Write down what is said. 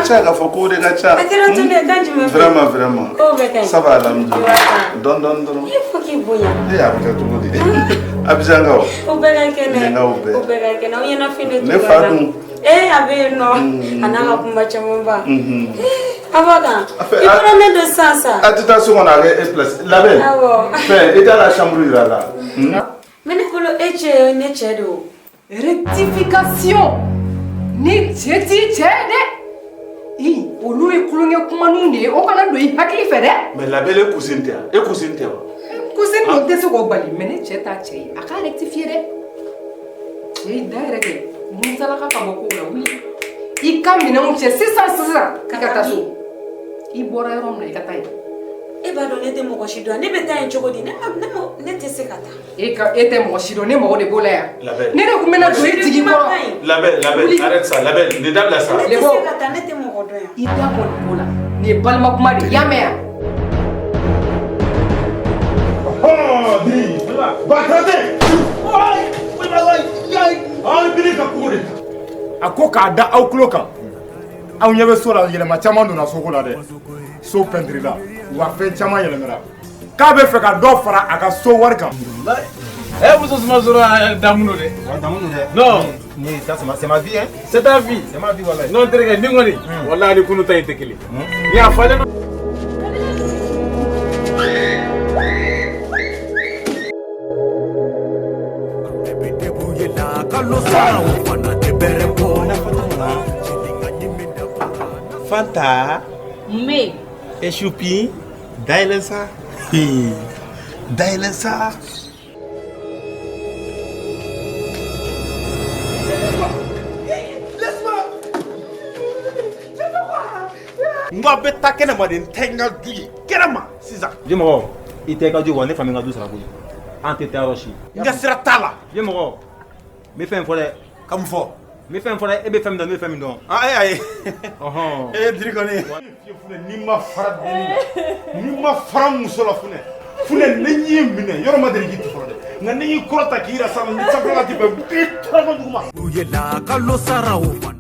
ca k'a fɔ kow de ka ca. A kɛra tun de kan jumɛn fɛ? Vraiment, vraiment. Kow bɛɛ ka ɲi. Ça va, alhamdoulilah. Dɔɔni dɔɔni dɔrɔn. Il faut k'i bonya. E a bɛ kɛ cogo di? Abidjankaw. U bɛɛ ka kɛnɛ. Yenkaw bɛɛ. U bɛɛ ka kɛnɛ. Aw ɲɛnafin de Ne tun fa b'a la. dun? Ee a bɛ yen nɔ. A n'a ka kuma camanba. A b'a kan. A fɛ, I bɔra ne don sisan sa. A tɛ taa so kɔnɔ a kɛ e place. Labɛn. Awɔ. Fɛn i t'a la chambre yira a la. Mais ne bolo e cɛ ye ne cɛ de o. Rectification ni cɛ t'i cɛ dɛ. I olu ye tulonkɛ kumaninw de ye, o kana don i hakili fɛ dɛ. Mais labɛn, e cousine tɛ wa? E cousine tɛ wa? Cousine don, tɛ se k'o bali, mais ne cɛ t'a cɛ ye, a k'a rectifier dɛ. Cɛ da yɛrɛ kɛ musalaka ka bɔ kow la. Wuli i ka minɛnw cɛ sisan sisan, i ka taa so. I bɔra yɔrɔ min na, i ka taa yen. E b'a dɔn ne tɛ mɔgɔ si dɔn, ne bɛ taa yen cogo di? Ne ne tɛ se ka taa. E ka e tɛ mɔgɔ si dɔn, ne mago de b'o la yan. Labɛn. Ne de tun bɛna don i jigi kɔrɔ. Labɛn, labɛn, arrête ça, labɛn, nin dabila sa. Ne tɛ se ka taa, ne tɛ mɔgɔ dɔn yan. I da bɔ nin ko la, nin ye balima kuma de ye, i y'a mɛn yan? A ko k'a da aw tulo kan, aw ɲɛ bɛ so la, yɛlɛma caman donna soko la dɛ. So pɛntiri la wa, fɛn caman yɛlɛmɛra. K'a bɛ fɛ ka dɔ fara a ka so wari kan. Eh, muso suma sɔrɔ damu don dɛ. Damu don dɛ. Non. Ni ça c'est ma vie, hein. C'est ta vie. C'est ma vie, wallahi. Non, terikɛ, nin kɔni. Wallahi ni kunu ta in tɛ kelen. Ni a falen. Fanta. Mun bɛ yen? E Choupi, dayɛlɛ sa. Dayɛlɛ sa. N ko a bɛ taa kɛnɛma de, n tɛ n ka du ye kɛnɛma sisan. Vieux mɔgɔ, i tɛ i ka du wa, ne fa bɛ n ka du sara koyi. An tɛ taa yɔrɔ si. N ka sira t'a la. Vieux mɔgɔ, n bɛ fɛn fɔ dɛ. Ka mun fɔ? N bɛ fɛn fɔ dɛ, e bɛ fɛn min dɔn, ne bɛ fɛn min dɔn. Ah, e ayi. Ɔhɔn. E diri kɔni. Funɛ, n'i ma fara denni na, n'i ma fara muso la, funɛ. Funɛ, ni n y'i minɛ, yɔrɔ ma deli k'i tu fɔlɔ dɛ. Nka ni y'i kɔrɔta k'i yira sa, sanfɛla ti bɛn, i tɔrɔ duguma. Kalo sara o fana.